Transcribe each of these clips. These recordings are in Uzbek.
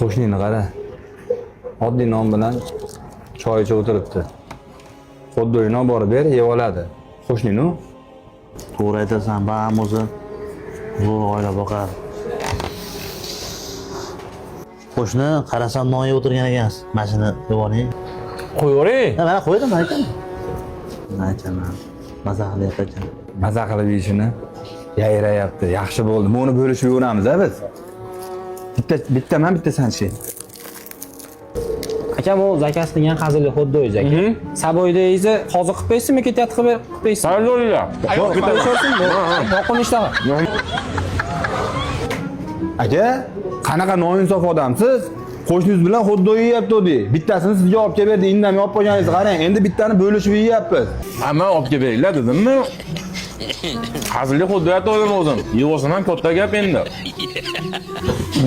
Qo'shningni qara. Oddiy non bilan choy ichib o'tiribdi. Xuddi non borib ber, yeb oladi. Qo'shning u. To'g'ri aytasan, bam o'zi zo'r oila boqar. Qo'shni qarasam non yeb o'tirgan ekansiz. Mana shuni yeb oling. Qo'yavering. Ha, mana qo'ydim, aytaman. Aytaman. Maza qilyapti ekan. Maza qilib yeyishini yayrayapti. Yaxshi bo'ldi. Buni bo'lishib yuraveramiz a biz. Bitta bitta man, bitta san chi. Akam u zakaz qilgan hazilli xot-dogingiz aka. Saboyda hozir qilib bersinmi, ketyapti qilib bersinmi? Tayyorlanglar. Yoqin ishtaha. Aka, qanaqa noinsof odamsiz? Qo'shningiz bilan xuddi yeyapti dedi. Bittasini sizga olib kelib berdi, indamay olib qo'yganingizni qarang. Endi bittani bo'lishib yeyapmiz. Hamma olib kelib beringlar dedimmi? Hazilli xuddi o'zim o'zim. Yeb olsam ham katta gap endi.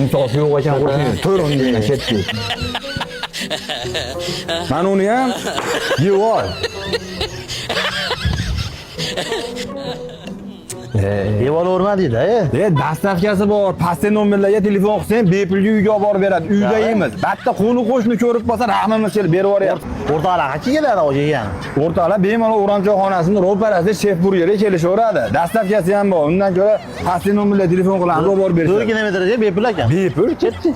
Insofi yo'q ekan qo'shningiz. To'g'ri unga ketdi. Mana uni ham yeb ol. Yeb olaverma deydi, e. E, dastavkasi bor. Pastda nomerlarga telefon qilsang, bepulga uyga olib borib beradi. Uyda yeymiz. Bitta qo'ni qo'shni ko'rib qolsa, rahmimiz kelib berib yuboryapti. O'rtoqlar qachon keladi osh yegan? O'rtoqlar bemalol o'ramchoyxonasini ro'parasida shef burgerga kelishaveradi. Dastavkasi ham bor. Undan ko'ra pastda nomerlarga telefon qilamiz, olib borib 4 berishadi. kilometrga bepul ekan. Bepul ketdi.